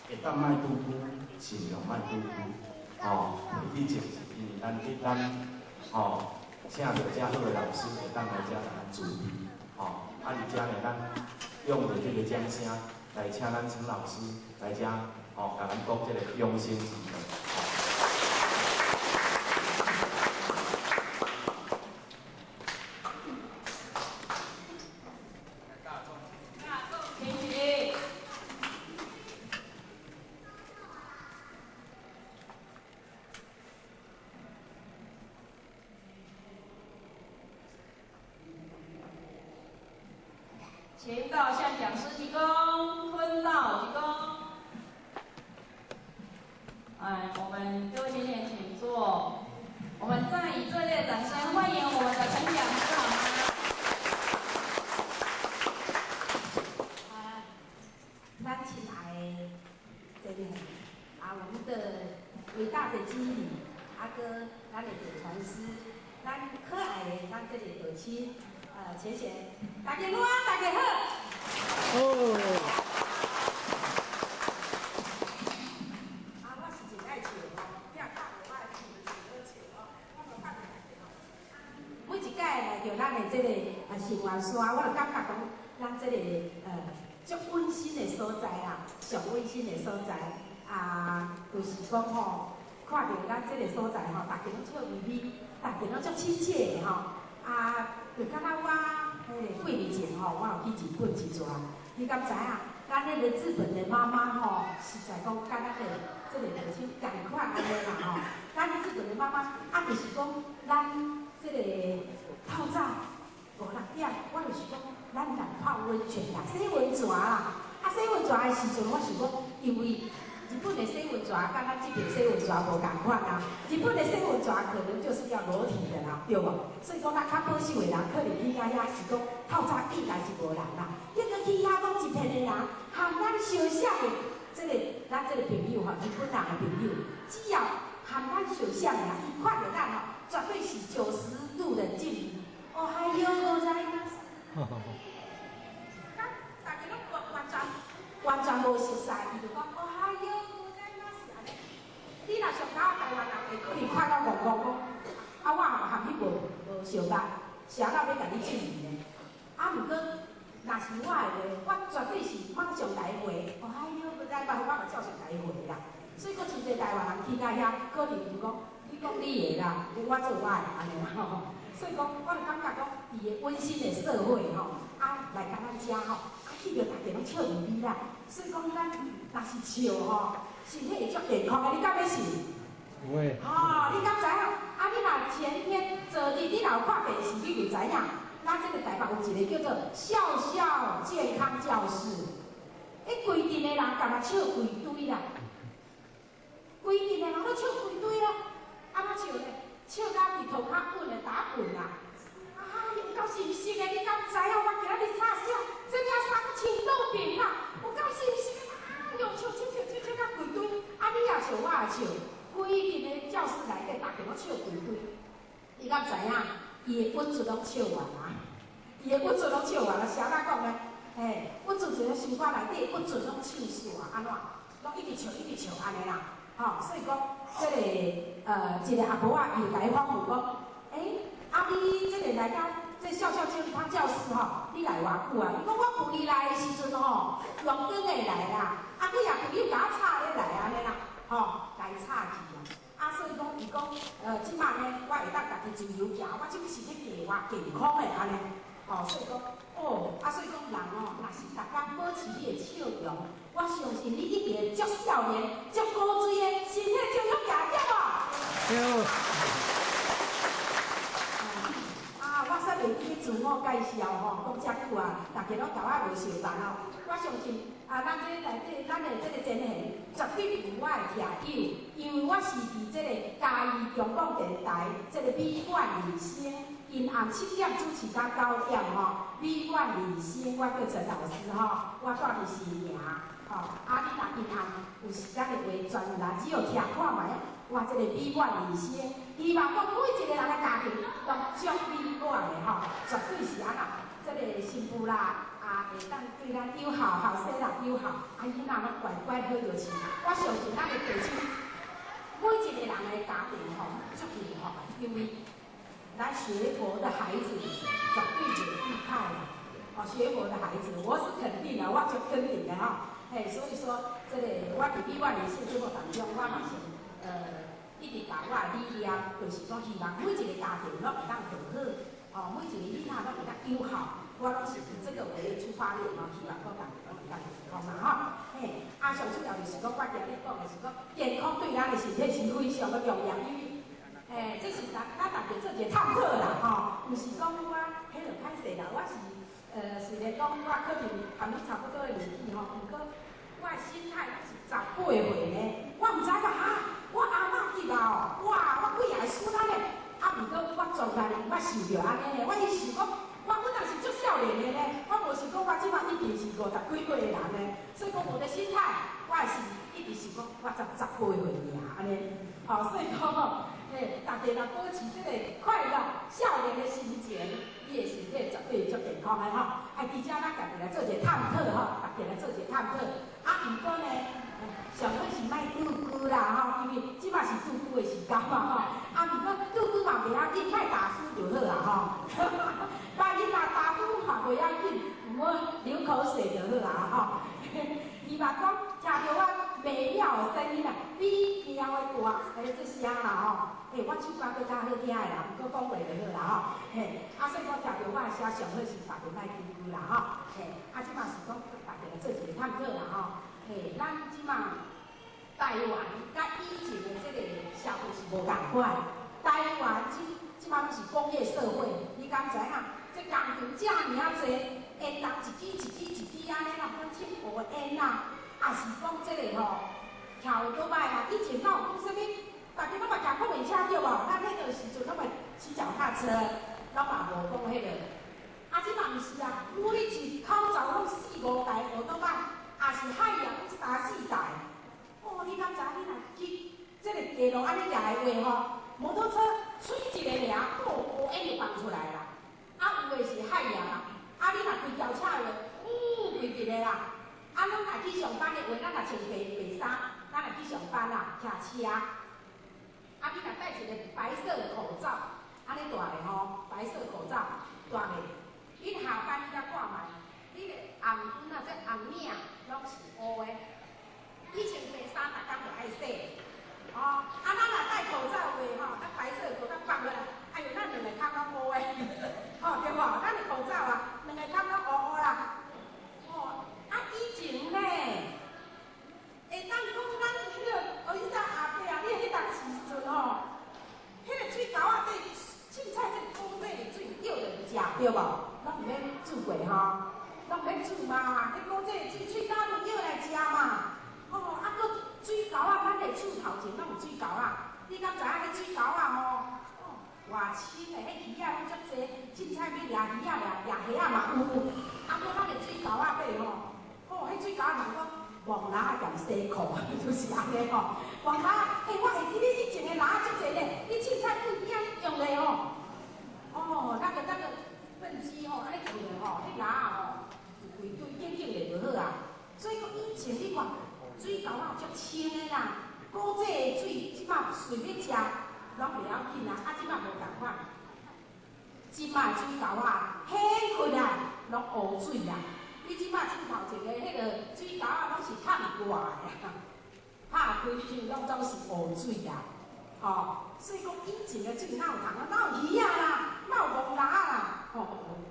會當莫拄久，盡量莫拄久，吼，提起精神，因為咱伫咱吼請著遮好的老師會當來遮共咱慈悲，吼，啊，佇遮呢，咱用著這个掌聲來請咱陳老師來遮，吼，共咱講這个養生之道。前道向講師鞠躬，坤道鞠躬。哎，我們各位先生請坐。我們再以熱烈掌聲歡迎我們的陳講師，好嗎？啊，咱親愛的這個啊，我們的偉大的經理阿哥，咱的傳師，咱可愛的咱這個道親。錢賢，大家好啊，大家好。哦。啊，我是真愛笑吼，你若教我，我會真好笑吼，我無教大家吼。每一屆來到咱的這個成員山，我就感覺講，咱這個足溫馨的所在啦，上溫馨的所在啊，就是講吼，看著咱這個所在吼，大家攏笑眯眯，大家攏足親切的吼。啊，就敢若我彼个幾年前吼，我有去日本一逝，你敢知影？咱彼个日本的媽媽吼，實在講佮咱的這個母親仝款按呢啦吼。咱日本的媽媽啊，就是講咱這個透早五六點，我就是講咱來泡溫泉啦，洗溫泉啦。啊，洗溫泉的時陣，我想講，因為日本的洗溫泉佮咱這邊洗溫泉無仝款啊！日本的洗溫泉可能就是要裸體的啦，對無？所以講咱較保守的人，可能去到遐是講透早應該是無人啦。結果去遐攏一片的人，含咱相識的這個咱這個朋友吼，日本人的朋友，只要含咱相識的人，伊看著咱吼，絕對是90度的敬禮。哦嗨喲，ございます。大家攏完全無熟似，伊就講哦嗨喲。你若上較台灣人會可能看到戇戇講，啊我嘛含彼無相捌，誰到欲共你敬禮呢？啊，毋過若是我的話，我絕對是馬上來回。哦嗨喲，閣再擺，我嘛照常來回啦。所以閣真濟台灣人去到遐，可能就講你講你的啦，我做我的按呢啦吼。所以講，我就感覺講，佇个溫馨的社會吼，啊來共咱遮吼，啊去著大家攏笑眯眯啦。所以講，咱若是笑吼，身體會足健康的，你敢欲信？會。哦，你敢知影？啊，你若前天、昨日你若有看電視，你就知影，咱這個台北有一個叫做“笑笑健康教室”，彼規陣的人共仔笑規堆啦，規陣的人攏笑規堆啦，按怎笑咧？笑甲佇塗跤滾的打滾啦！啊，有夠心心的，你敢知影？我今仔日吵啥？這領衫穿倒面啦，有夠心心的，哎喲，笑笑笑笑笑甲規堆，啊，你也笑，我也笑，規陣的教室內底，逐家攏笑規堆。你敢知影？伊的鬱卒攏笑完啊！伊的鬱卒攏笑完啊！啥仔講咧？嘿，鬱卒一个心肝內底鬱卒攏笑死啊！按怎？攏一直笑，一直笑按呢啦！吼，所以講，這個一個阿婆仔伊就共伊訪問講，欸，啊你這個來到這笑笑健康教室吼，你來偌久啊？伊講我舊年來的時陣吼，用光的來啦，啊幾仔朋友共我插咧來按呢啦，吼，共伊插去啊。啊，所以講伊講，這擺呢，我會當家己自由行，我這擺是咧計劃健康的按呢，吼，所以講，哦，啊，所以講人哦，若是逐工保持你的笑容，我相信你一定會足少年、足古錐的，身體足勇健，對無？對。啊，我煞袂記自我介紹吼，講遮久啊，大家攏共我無相捌吼。我相信啊，咱這內底，咱的這個前賢絕對有我的徛友，因為我是佇這個嘉義中廣電台這個美滿人生，因暗7點主持到9點吼。美滿人生，我叫陳老師吼，我住佇新營吼。啊，你若因暗有時間的話，專來只要聽看覓，我這個美滿人生，希望講每一個人的家庭攏足美滿的吼，絕對是按怎，這個新婦啦，啊，啊，會當對咱友好，後生人友好，啊，囡仔攏乖乖好著飼。我相信咱的地區每一個人的家庭吼，足幸福，因為來學佛的孩子絕對袂變歹啦。哦，學佛的孩子，我是肯定的，我足肯定的吼。嘿，所以說，這個我佇美滿人生節目當中，我嘛是一直共我的理念，就是講希望每一個家庭攏會當和好，哦，每一個囡仔攏會當友好，我攏是以這個為出發點哦，希望講大家攏會當健康嘛吼。嘿，啊，上主要就是講，我今日講的是講，健康對咱的身體是非常的重要，因為，嘿，這是咱大家做一個探討啦吼，毋是講我彼落歹勢啦，我是雖然講我可能含你差不多的年紀吼，毋過我的心態攏是18歲呢，我毋知影哈，我阿嬤急啊哦，哇，我幾下輸咱的，啊，毋過我從來毋捌想著按呢呢，我一想講，我本來是足少年的呢，我無想講我這擺已經是50幾歲的人呢，所以講我的心態，我也是一直想講我才18歲爾按呢，吼，所以講吼，嘿，大家若保持這個快樂、少年的心情，你的身體絕對足健康的吼。啊，佇遮咱家己來做一個探討吼，大家來做一個探討。啊，毋過呢，上好是莫拄龜啦吼，因為這擺是拄龜的時間嘛吼。啊，毋過拄龜嘛袂要緊，莫打輸就好啊吼。萬一若打輸嘛袂要緊，毋好流口水就好啊吼。伊嘛講聽著我美妙的聲音啊，比貓的歌欸這聲啦吼。欸，我唱歌閣較好聽的啦，毋過講話就好啦吼。嘿，啊，所以講聽著我的聲上好是大家莫拄龜啦吼。嘿，啊，這擺是講大家來做一個探討啦吼。嘿，咱這擺台灣佮以前的這個社會是無仝款。台灣這這擺攏是工業社會，你敢知影？這工廠遮爾仔濟，煙囱一支一支一支按呢啦，咱吸烏煙啦，也是講這個吼，騎歐多擺啊，以前哪有講啥物？大家攏嘛騎公共車對無？咱彼個時陣攏嘛騎腳踏車，攏嘛無講彼個。啊，這擺毋是啊，每一口罩攏四五台歐多擺，也是海洋攏三四台。哦，你敢知你若去這個街路按呢行的話吼，摩托車吹一个爾，哦，烏煙就放出來啦。啊，有的是海洋啊，啊，你若開轎車的話，呼，規一個啦。啊，咱若去上班的話，咱若穿白白衫，咱若去上班啦，騎車。啊，你若戴一個白色口罩，按呢戴咧吼，白色口罩戴咧，你下班你才看覓，你的頷唇啊，這頷領攏是烏的。以前白衫逐工就愛洗，哦，啊，咱若戴口罩的話吼，咱白色口罩放落來，哎喲，咱兩个較較烏的，吼對無？咱的口罩啊，兩個較較烏烏啦。哦，啊，以前呢，會當講咱彼個歐吉桑阿伯啊，你彼當時陣吼，彼個水溝仔底凊彩這個古井的水舀落去食，對無？攏毋免煮過吼，攏毋免煮嘛，彼古井的水喙焦就舀來食嘛。哦，啊，閣水溝仔，咱的厝頭前攏有水溝仔，你敢知影彼水溝仔吼？哦，偌深的，彼魚仔攏足濟，凊彩欲掠魚仔、掠掠蝦仔嘛有。啊，閣咱的水溝仔底吼，哦，彼水溝仔人講戇蜊仔踮西褲，就是按呢吼。戇蜊仔，欸，我會記你以前的蜊仔足濟咧，你凊彩對邊仔用咧吼。哦，那個畚箕吼，按呢放咧吼，彼蜊仔吼，就規堆緊緊咧就好啊。所以講以前你看，水溝仔足清的啦，古井的水，這擺隨欲食，攏袂要緊啊。啊，這擺無仝款，這擺水溝仔顯開來，攏烏水啊。你這擺厝頭前的彼個水溝仔攏是燙過的，拍開去攏總是烏水啊。吼，所以講以前的水哪有通啊？哪有魚仔啦？哪有戇蜊仔啦？吼，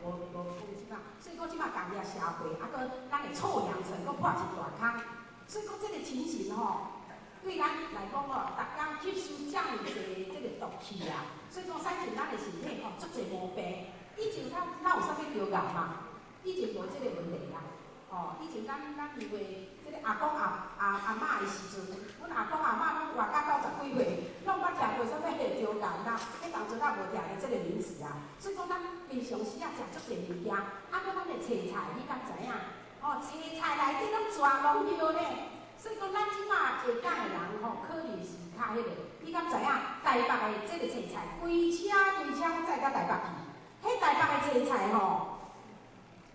無無無講這擺，所以講這擺工業社會，啊，閣咱的臭氧層閣破一大空。所以講這個情形吼，對咱來講吼，逐工吸收遮爾濟這個毒氣啊，所以講產生咱的身體吼足濟毛病。以前咱哪有啥物著癌嘛？以前無這個問題啊。哦，以前咱因為這個阿公阿嬤的時陣，阮阿公阿嬤攏活甲90幾歲，攏捌聽過啥物下著癌啦，彼當陣也無聽過這個名詞啊。所以講咱平常時啊食足濟物件，啊，閣咱的青菜，你敢知影？哦，青菜內底攏全農藥呢。所以講咱這馬下港的人吼，可能是較彼個，你敢知影？台北的這個青菜，規車規車攏載到台北去。彼台北的青菜吼，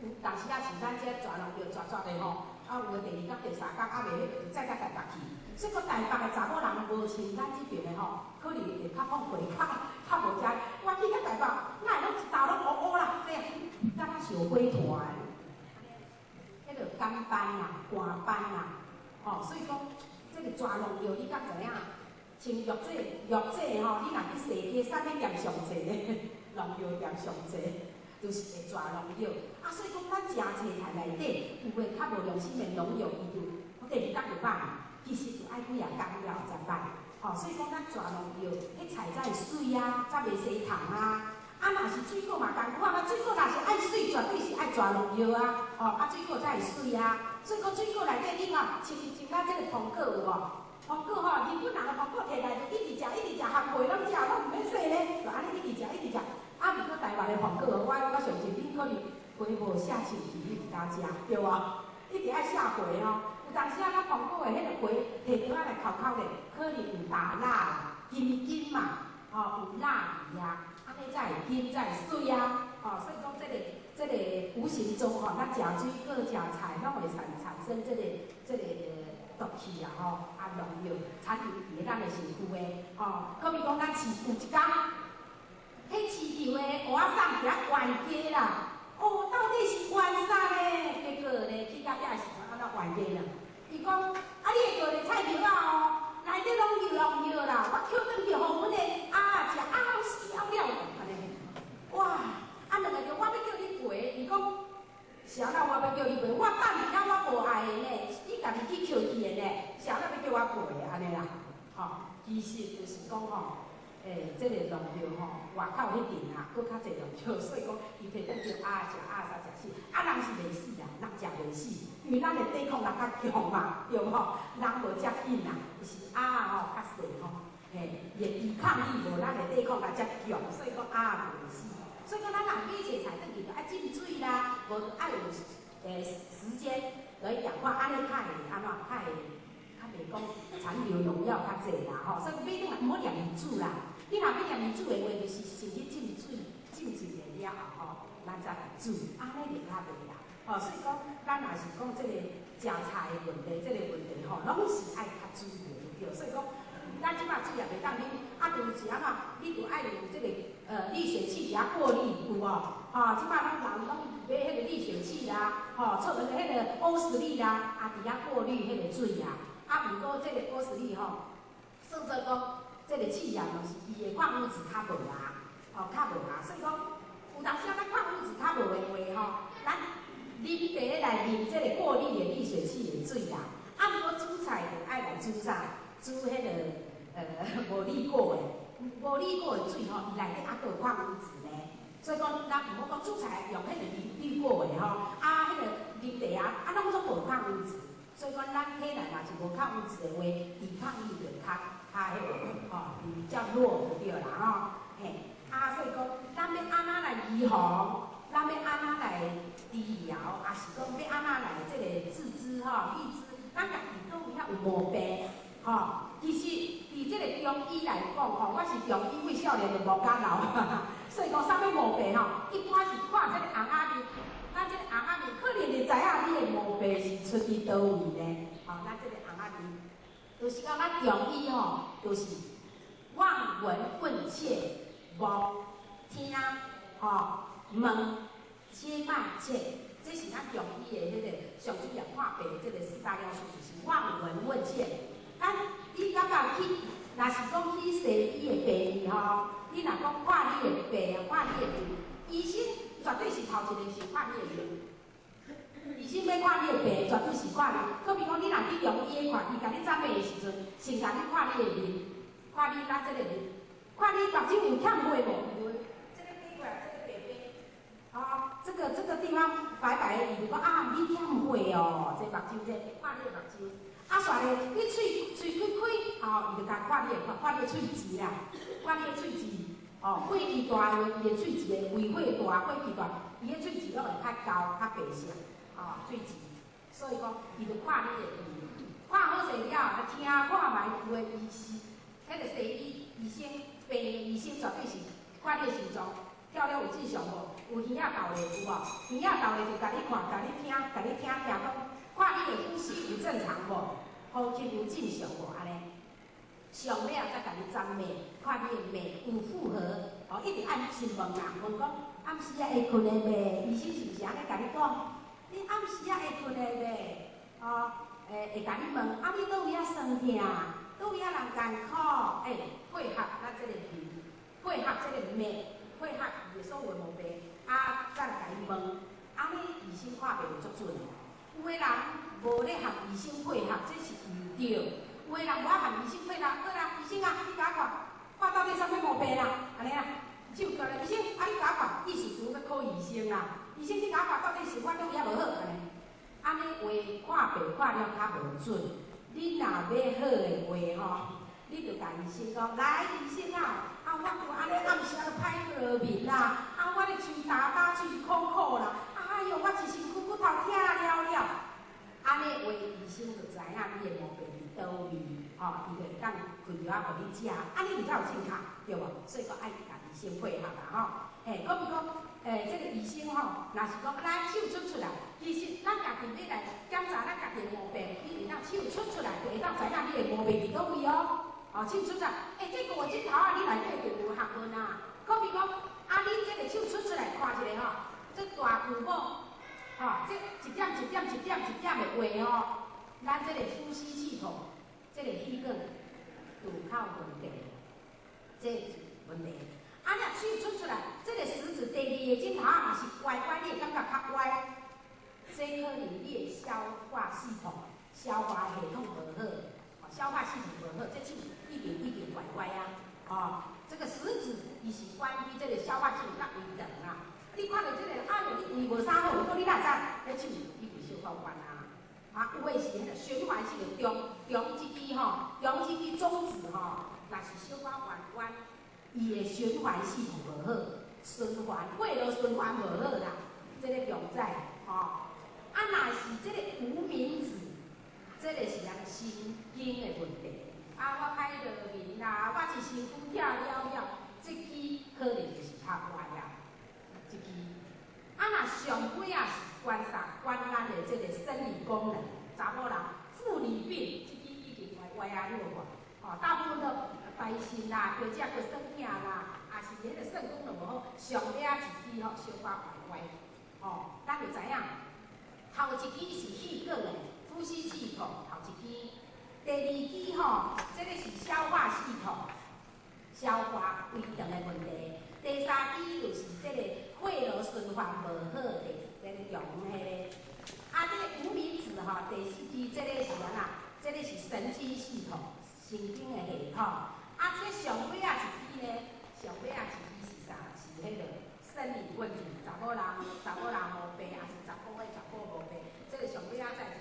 有當時啊是咱這蛇農藥蛇蛇的吼，啊有的第二工、第三工啊袂彼個就再甲台北去。所以講台北的查某人無像咱這爿的吼，可能會較放過，較較無遮。我去到台北，哪會攏一頭攏烏烏啦，這樣，敢若燒火團，彼個肝斑啦、肝斑啦，吼，所以講這個蛇農藥你敢知影？像藥劑、藥劑吼，你若去踅街，啥物店上濟咧？農藥店上濟，就是會蛇農藥。啊，所以講咱食青菜內底有的較無良心的農藥，伊就第二工就歹，其實就愛幾仔工了後才歹。吼，所以講咱蛇農藥，彼菜才會媠啊，才袂生蟲啊。啊，若是水果嘛仝款啊，水果若是愛媠，絕對是愛蛇農藥啊。吼，啊水果才會媠啊。所以講水果內底你看，像像咱這個蘋果有無？蘋果吼，日本人的蘋果提來就一直食，一直食，含皮攏食，攏毋免洗咧，就按呢一直食，一直食。啊，毋過台灣的蘋果，我相信恁可能皮無卸清氣，你毋敢食，對無？一定愛卸皮吼。有當時啊，咱蘋果的彼个皮提倒來摳摳咧，可能有打蠟、金金嘛，吼，有蠟味啊，按呢才會金，才會媠啊，吼，所以講這個無形中吼，咱食水果、食菜，攏會產生這個毒氣啊，吼，啊農藥殘留佇咱的身軀的，吼。好比講咱市有一工，彼市場的蚵仔送佇遐冤家啦，哦，到底是冤啥呢？結果咧，去到遐的時陣，按怎冤家啦？伊講，啊，你的過咧菜苗仔哦，內底攏有農藥啦，我抾轉去予阮的鴨仔食，鴨死了了，按呢。哇，啊兩个就我欲叫你賠，伊講，是按怎我欲叫你賠？我等佇遐我無愛的呢，你家己去抾去的呢，是按怎欲叫我賠按呢啦？吼，其實就是講吼，這個農藥吼，外口彼陣啊，閣較濟農藥，所以講伊提轉去鴨食，鴨仔食死，啊人是袂死啦，人食袂死，因為咱的抵抗力較強嘛，對無？人無遮緊啦，是鴨吼較細吼，嘿，伊的抵抗力無咱的抵抗力遮強，所以講鴨袂死。所以講，咱人買青菜轉去就愛浸水啦，無就愛有時間來氧化，按呢較會按怎較會較袂講殘留農藥較濟啦吼。所以買轉來毋好連伊煮啦。你若欲連伊煮的話，就是先去浸水，浸一下了後吼，咱才來煮，按呢就較袂啦。吼，所以講，咱若是講這個食菜的問題，這個問題吼，攏是愛較注意對。所以講，咱這擺水也袂當啉，啊，就是按怎，你就愛用這個濾水器佇遐過濾，有無？吼，這擺攏人攏買彼个濾水器啦，吼，做彼個歐時力啦，啊，佇遐過濾彼个水啊。啊，毋過這個歐時力吼，算做講這個試驗就是伊的礦物質較無啊，吼，較無啊。所以講，有當時啊，咱礦物質較無的話吼，咱啉茶來啉這個過濾的濾水器的水啦。啊，毋過煮菜就愛來煮啥？煮彼个無濾過的，無濾過的水吼，伊內底猶閣有礦物質呢。所以講，咱毋好講煮菜用彼個濾過的吼，啊，彼個啉茶啊，啊，攏總無礦物質。所以講，咱體內若是無礦物質的話，抵抗力就較較彼個吼，比較弱就對啦吼。嘿，啊，所以講，咱欲按怎來預防？咱欲按怎來治療？抑是講欲按怎來這個自知吼、預知？咱家己佗位遐有毛病吼？其實，佇這個中醫來講吼，我是中醫，為少年就無敢老，所以講啥物毛病吼，一般是看這個紅仔面，咱這個紅仔面可能就知影你的毛病是出佇佗位呢。吼，咱這個紅仔面，就是講咱中醫吼，就是望聞問切，望聽吼問切脈切，這是咱中醫的彼個上主要看病的這個四大要素，就是望聞問切。咱你感覺去，若是講去西醫的病院吼，你若講看你的病，看你的病，醫生絕對是頭一个是看你的面。醫生欲看你的病，絕對是看你。好比講，你若去中醫看，伊共你診脈的時陣，先共你看你的面，看你咱這個面，看你目睭有欠血無？這個過來，這個白白，啊，這個地方白白的，伊就講啊，你欠血哦，這目睭這看你的目睭。啊，煞咧，你喙喙開開，吼，伊就共看你的，看你的喙齒啦，看你的喙齒，哦，火氣大的話，伊的喙齒會胃火大，火氣大，伊的喙齒攏會較厚、較白色，哦，喙齒。所以講，伊就看你的面，看好勢了，啊，聽看覓有的醫師，彼個西醫醫生、病院醫生絕對是看你的心臟跳了有正常無？有耳仔豆的有无？耳仔豆的就共你看，共你聽，共你聽聽講，看你的呼吸有正常無？呼吸有正常無？按呢。上尾仔才共你針脈，看你的脈有符合，哦，一直按詢問啦，問講暗時仔會睏會袂？醫生是毋是按呢共你講？你暗時仔會睏會袂？哦，會共你問，啊，你佗位仔酸疼？佗位仔人艱苦？配合咱這個面，配合這個脈，配合伊的所有毛病，啊，再來共伊問，按呢醫生看病就足準的。有的人無咧和醫生配合，這是毋對。有的人無愛和醫生配合，好啦，醫生啊，你共我看，我到底啥物毛病啦？按呢啊，手過來，醫生，啊，你共我看，意思就欲考醫生啦。醫生，你共我看，到底是我佗位仔無好？按呢，按呢話看病看了較無準。你若欲好的話吼，你就共醫生講，來，醫生啊，啊，我有按呢暗時啊，歹落眠啦，啊，我咧喙焦焦，喙苦苦啦，哎喲，我一身軀骨頭疼了了。按呢話，醫生就知影你的毛病佇佗位，吼，伊就會當開藥仔予你食，按呢你才有正確，對無？所以講愛共醫生配合啦，吼。嘿，閣比講，這個醫生吼，若是講來手術出來，其實咱家己欲來檢查咱家己的毛病，你會當手術出來，就會當知影你的毛病佇佗位哦。哦，手術出來，這個鏡頭仔，你內底就有學問啊。閣比講，啊，你這個手術出來看一下吼，這大舅母，吼，這一點一點一點一點的話吼，咱這個呼吸系統，這個氣管有較有問題，這是問題。啊，若手術出來，這個食指第二個指頭仔若是歪歪，你會感覺較歪，這可能你的消化系統、消化系統無好，哦，消化系統無好，這手一定一定歪歪啊，哦，這個食指伊是關於這個消化系統佮胃腸啊。你看著這個，哎喲，你胃無啥好，不過你哪知？彼手已經小可彎啊。啊，有的是彼個循環性的中中這支吼，中這支中指吼，若是小可彎彎，伊的循環系統無好，循環血流循環無好啦，這個重在吼。啊，若是這個無名指，這個是咱神經的問題。啊，我歹落眠啦，我一身軀疼了了，這支可能就是較歪啊，這支。啊，若上尾仔是關啥？關咱的這個生理功能，查某人婦女病，這支已經歪歪啊，你有無？吼，大部分都排腎啦，或者閣酸疼啦，也是彼個腎功能無好，上尾仔一支吼小可歪歪，吼，咱就知影，頭一支是氣管的呼吸系統，頭一支；第二支吼，這個是消化系統，消化胃腸的問題；第三支就是這個血流循環無好，第這個中彼個。啊，這個無名指吼，第四支這個是按怎？這個是神經系統，神經的系統。啊，這上尾仔一支呢？上尾仔一支是啥？是彼個生理問題，查某人毛病，抑是查埔的查埔毛病。這個上尾仔再是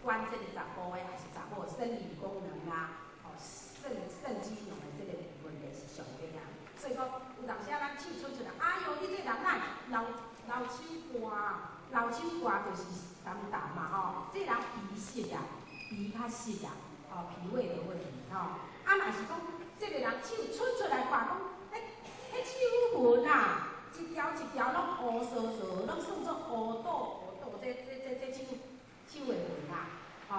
關這個查埔的，抑是查某生理功能啊，吼腎機能的這個問題是上尾仔。所以講，有當時仔咱手伸出來，哎喲，你這人哪老老手寒，老手寒就是澹澹嘛吼，這人脾濕啊，脾較濕啊，吼脾胃的問題吼。啊，若是講這個人手伸出來看講，彼手紋啊，一條一條攏烏趖趖，攏算做烏倒烏倒，這手的紋啊，吼。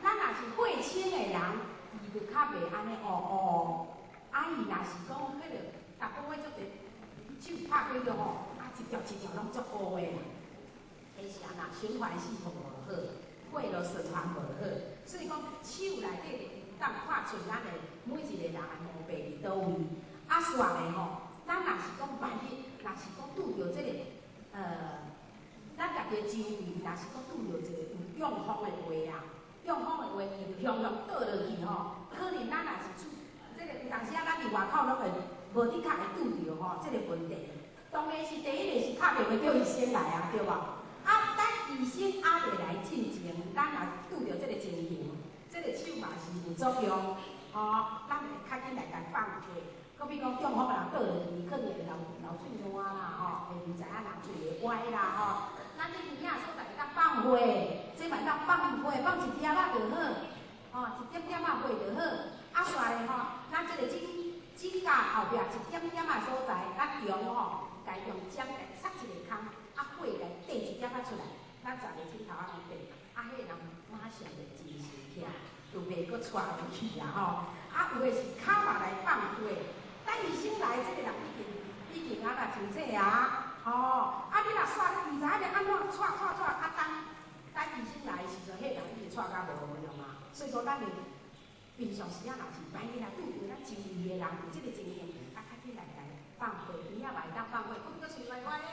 咱若是血清的人，伊就較袂按呢烏烏。啊，伊若是講彼個逐個月足濟手拍過去吼，啊一條一條攏足烏的啦。彼是按怎？循環系統無好，血流循環無好，所以講手內底就會當看出咱的每一個人的毛病佇佗位。啊，煞咧吼，咱若是講萬一，若是講拄著這個，咱家己的周圍，若是講拄著一個有中風的話啊，中風的話，伊就雄雄倒落去吼，可能咱若是出這個有當時仔，咱佇外口攏會無的確會拄著吼這個問題。當然是第一個是敲電話叫醫生來啊，對無？啊，咱醫生猶未來進前，咱若拄著這個情形，這個手嘛是有作用，吼，咱會較緊來共放血。閣比講中風的人倒落去，可能會流流喙瀾啦，吼，會毋知影人喙會歪啦，吼。咱佇邊仔所在會當放血，這嘛會當放血，放一點仔就好，吼，一點點仔血就好。啊，煞咧吼，咱這個指甲後壁一點點仔所在，咱用吼，共用針共塞一个空，啊血共滴一點仔出來，咱十个指頭仔攏滴，啊，彼个人馬上就精神起來，就袂閣喘去啊吼。啊，有的是跤肉來放血，等醫生來，這個人已經啊若真濟啊，吼！啊，你若煞你毋知影欲按怎掣掣掣，啊等等醫生來的時陣，彼個人已經掣甲無路用啊。所以講，咱的平常時啊，若是萬一若拄著咱周圍的人有這個情形，啊，較緊來共放血，鼻仔嘛會當放血，閣閣喙歪歪咧，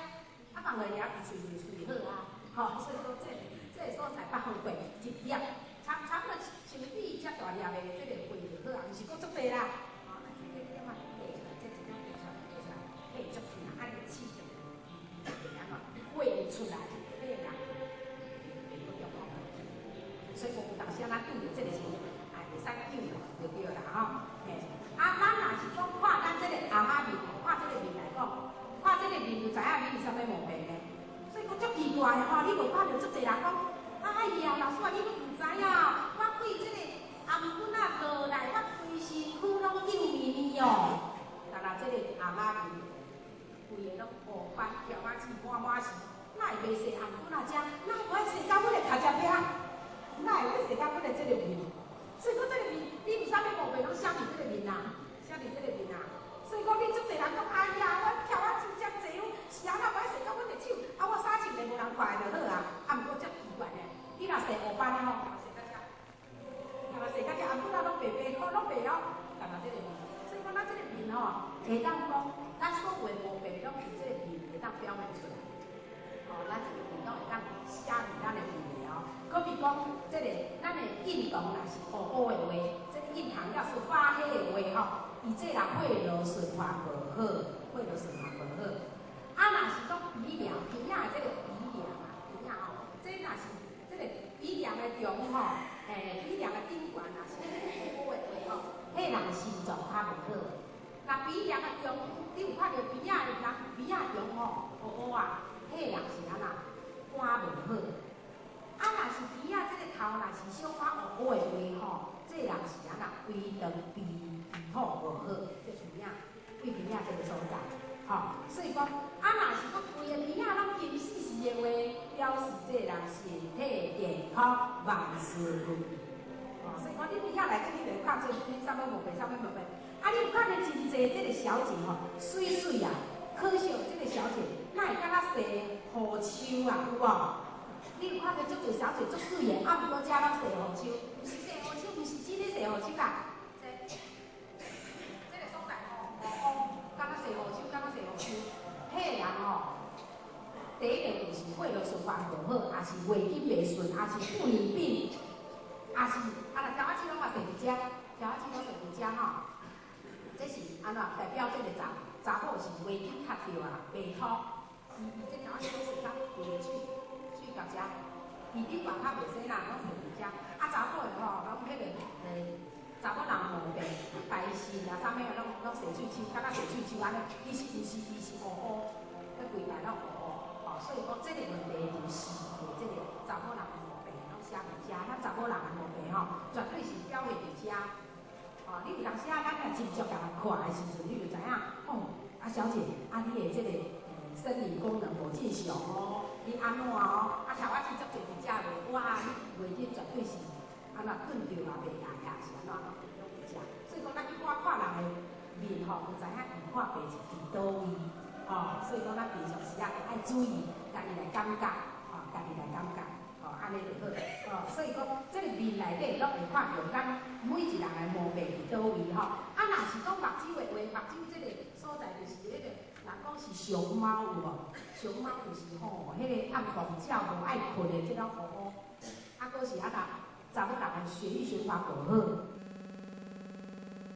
啊放落爾伊喙就喙好啊，吼！所以講這個所在放血一粒，差不多像米遮大粒的這個血就好啊，毋是閣足濟啦。吼，啊，這個點啊，滴出來，這一點滴出來，滴出來，彼會足疼，啊，你刺著，會按怎血出來，彼個人會閣中風。所以講有當時啊，咱拄著這個情形，啊，會使救就對啦吼。嘿，啊，咱若是講看咱這個尪仔面，看這個面來講，看這個面就知影你是啥物毛病呢？所以講足奇怪的吼，你無看著足濟人講，哎呀，老師啊，你閣毋知影，我對這個頷頸仔落來，我規身軀攏幼綿綿哦。但若這個尪仔面，規个攏烏斑條仔刺滿滿是，哪會袂洗頷頸仔遮？哪會無愛洗到阮的尻脊闢？哪會欲洗到阮的這個面？所以講這個面，你有啥物毛病攏寫佇這個面啊，寫佇這個面啊。所以講你足濟人講，哎呀，我柱仔刺遮濟，是按怎無愛洗到阮的手？啊，我衫穿咧無人看的就好啊。啊，毋過足奇怪呢，你若洗烏斑的吼，洗到遮，若洗到遮，頷頸仔攏白白，吼攏白哦，但若這個面，所以講咱這個面吼，會當講，咱所有的毛病攏佇這個面會當表現出來。吼，咱這個面攏會當寫佇咱的面的哦。閣比講，這個咱的印堂若是烏烏的話，這個印堂要是發黑的話吼，伊這人血流循環無好，血流循環無好。啊，若是講鼻梁，鼻仔的這個鼻梁啊，鼻仔吼，這若是這個鼻梁的中吼，鼻梁的頂懸若是烏烏的話吼，彼人心臟較無好。若鼻梁的中，你有看著鼻仔的人鼻仔中吼烏烏啊，彼人是按怎肝無好。啊，若是鼻仔這個頭若是小可烏烏的話吼，這個人是按怎胃腸脾脾土無好，這鼻仔胃鼻仔這個所在，吼，所以講啊，若是講規个鼻仔攏金絲絲的話，表示這個人身體健康，萬事如意。哦，所以講你鼻仔內底你就看出你啥物毛病，啥物毛病。啊，你有看著真濟這個小姐吼，媠媠啊，可惜這個小姐哪會敢若生雨鬚啊，有無？你有看著足濟小姐足媠的，啊，毋過遮攏生雨鬚，毋是生雨鬚，毋是真的生雨鬚啦。這個所在吼，烏烏，敢若生雨鬚，敢若生雨鬚，彼個人吼，第一個就是血流循環無好，抑是月經袂順，抑是婦女病，抑是啊，若柱仔刺攏嘛生佇遮，柱仔刺攏生佇遮吼，這是按怎代表這個查某是月經卡著啊，袂通，伊這柱仔刺攏生到規个喙。喙到遮，鼻頂懸較袂使啦，攏生佇遮。啊，查某的吼，攏彼個查某人毛病、排泄啊，啥物啊，攏生喙鬚，敢若生喙鬚按呢。其實毋是，伊是烏烏，彼規排攏烏烏。吼，所以講這個問題就是這個查某人的毛病攏寫佇遮。咱查某人的毛病吼，絕對是表現佇遮。吼，你有當時啊，咱若真足共人看的時陣，你就知影，哦，啊小姐，啊你的這個生理功能無正常哦，你按怎哦？啊，柱仔刺足濟佇遮袂，哇，你月經絕對是按怎斷掉啊，袂來啊，是按怎攏佇遮。所以講，咱一般看人的面吼，就知影伊看病是佇佗位，吼。所以講，咱平常時啊，愛注意，家己來感覺，吼，家己來感覺，吼，按呢就好。吼，所以講，這個面內底攏會看著咱每一人的毛病佇佗位吼。啊，若是講目睭的話，目睭這個所在就是彼個。人講是熊貓有無？熊貓就是吼，彼個暗暝覺無愛睏的這種烏烏，啊，閣是按怎查某人的血液循環無好，